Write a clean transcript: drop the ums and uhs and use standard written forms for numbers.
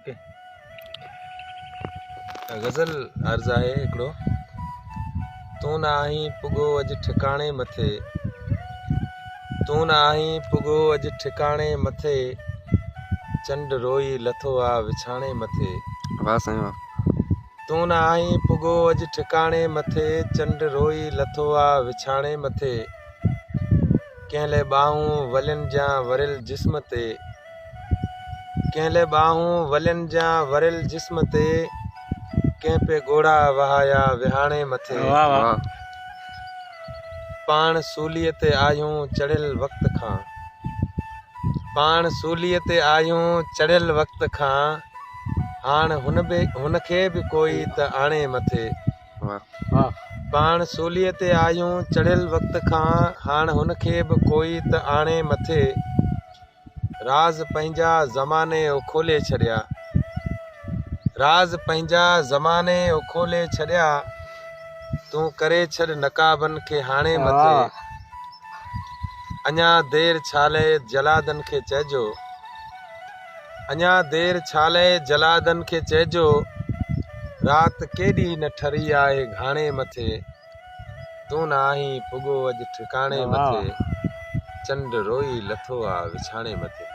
Okay. غزل عرض آهي هڪڙو. تون نه آهين پڳو اڄ ٺڪاڻي مٿي. تون نه آهين پڳو اڄ ٺڪاڻي مٿي. چنڊ روئي لٿو آ وڇاڻي مٿي. واه سائين واه. تون نه آهين پڳو اڄ ٺڪاڻي مٿي. چنڊ روئي لٿو آ وڇاڻي مٿي. ڪنهن لئه ٻانهون ولين جيان وريل جسم تي. ڪنهن لئه ٻانهون ولين جيان وريل جسم تي. ڪنهن پئي ڳوڙها وهايا وهاڻي مٿي. واه. پاڻ سوليء تي آهيون چڙهيل وقت کان. پاڻ سوليء تي آهيون چڙهيل وقت کان. هاڻ هن به هن کي به ڪوئي ته آڻي مٿي. واه. پاڻ سوليء تي آهيون چڙهيل وقت کان. هاڻ هن کي به ڪوئي ته آڻي مٿي. راز پنهنجا زماني کولي ڇڏيا. راز پنهنجا زماني کولي ڇڏيا. تون ڪري ڇڏ نقابن کي هاڻي مٿي. اڃا دير ڇا لئه جلادن کي چئجو. اڃا دير ڇا لئه جلادن کي چئجو. رات ڪيڏي نه ٺري آهي گهاڻي مٿي. تون نه آهين پڳو اڄ ٺڪاڻي مٿي. چنڊ روئي لٿو آ وڇاڻي مٿي.